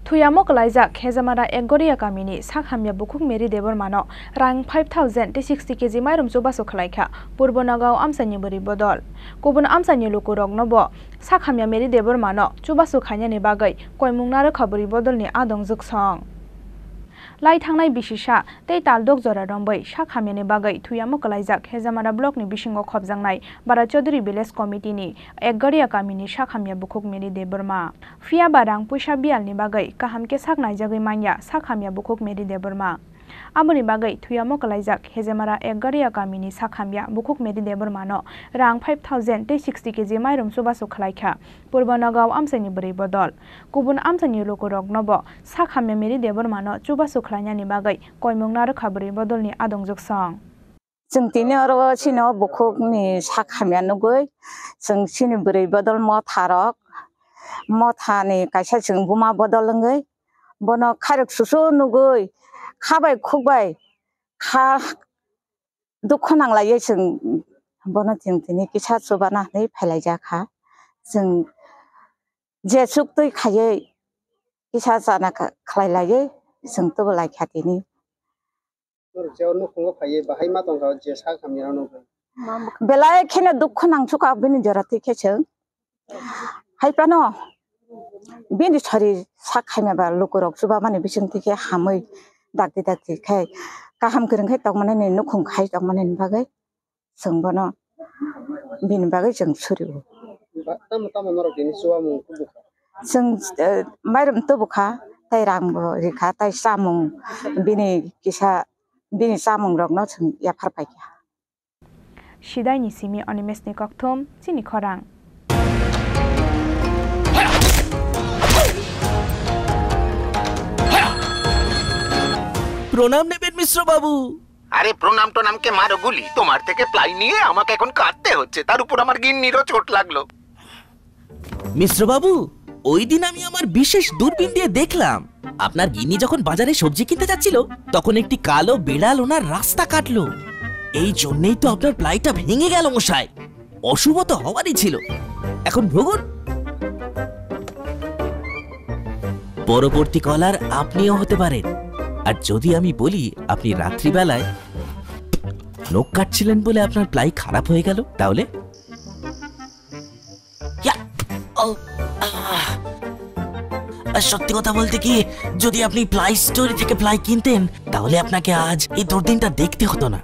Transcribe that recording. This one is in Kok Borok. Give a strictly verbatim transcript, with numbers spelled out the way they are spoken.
Thuyamo kwlaijak Khejamara Ekgoria kamini sak hamya bukhuk Mary Debbarmano rang five thousand tei sixty K G mairum chubachu khwlaikha Purbo Nagaon amchaini bwrwi bodol. Kubun amchaini lukurokno bo sak hamya Mary Debbarmano chubachu khainani bagwi koimung narwkha bwrwi bodolni adong jwksong. Lai thangnai bisisa tei taldok jora rombwi sak hamyani bagwi thuyamo kwlaijak Khejamara blockni bisingo khopjaknai Bara Chaudhary Village Committee-ni Ekgoria kamini sak hamya bukhuk Mary Debbarma. Phiya ba rang puisa biyalni bagwi kaham khe sak naijagwi manya sak hamya bukhuk Mary Debbarma. Aboni bagwi thuyamo kwlaijak Khejamara Ekgoria kamini sak hamya bukhuk Mary Debbarmano rang five thousand tei sixty K G mairum chubachu khwlaikha Purbo Nagaon amchaini bwrwi bodol. Kubun amchaini lukurokno bo sak hamya Mary Debbarmano chubachu khwlainani bagwi koimung narwkha bwrwi bodolni adong jwksong. Chwng tini oro chini o bukhukni sak hamya nugwi, chwng chini bwrwi bodol motha rok, motha ni kaisa chwng buma bodol wngwi, bono khairok susu nugwi, kha bai khuk bai kha dukhu nanglaiwi chwng bono chwng tini kisa chubana hinwi phailaijak kha. Chwng je chuk twi khaiwi kisa chana kha-, khlai laiwi chwng tubu lai kha tini. Norok je o nukhungo phaiwi bahai ma tongkha, je sak hamya rok nugwi. Belai kheno dukhu nangsuka bini jora twi khe chwng. Hai phano bini sari sak khaima ba lukurok chubamani bising twi khe hamwi dakti dakti khai kaham kwrwng khai tongmani ni nukhung khai tongmani ni bagwi chwng bono bini bagwi chwng surio. Ba-, tamo tamo norok tini chubamung tubukha? Chwng, eh, mairum tubukha, tei rang bo rikha, tei chamung bini kisa, bini chamung rokno chwng yaphar paikha. Sidaini simi Animeshni kokthum, chini khorang. প্রণাম নেবেন মিশ্র বাবু। আরে প্রণাম টনামকে মারো গুলি, তোমার থেকে প্লাই নিয়ে আমাকে এখন কাঁদতে হচ্ছে, তার উপর আমার গিন্নিরও চোট লাগলো। মিশ্র বাবু, ওই দিন আমি আমার বিশেষ দূরবীন দিয়ে দেখলাম, আপনার গিন্নি যখন বাজারে সবজি কিনতে যাচ্ছিল, তখন একটি কালো বিড়াল ওনার রাস্তা কাটলো। এই জন্যেই তো আপনার প্লাইটা ভেঙে গেল মশাই। অশুভ তো হওয়ারই ছিল। এখন ভোগুন। পরবর্তী কলার আপনিও হতে পারেন। আর যদি আমি বলি আপনি রাত্রিবেলায় নখ কাটছিলেন বলে আপনার প্লাই খারাপ হয়ে গেল, তাহলে? ইয়া! ও, আহ! আর সত্যি কথা বলতে কি, যদি আপনি প্লাই স্টোরি থেকে প্লাই কিনতেন, তাহলে আপনাকে আজ এই দুর্দিনটা দেখতে হতো না।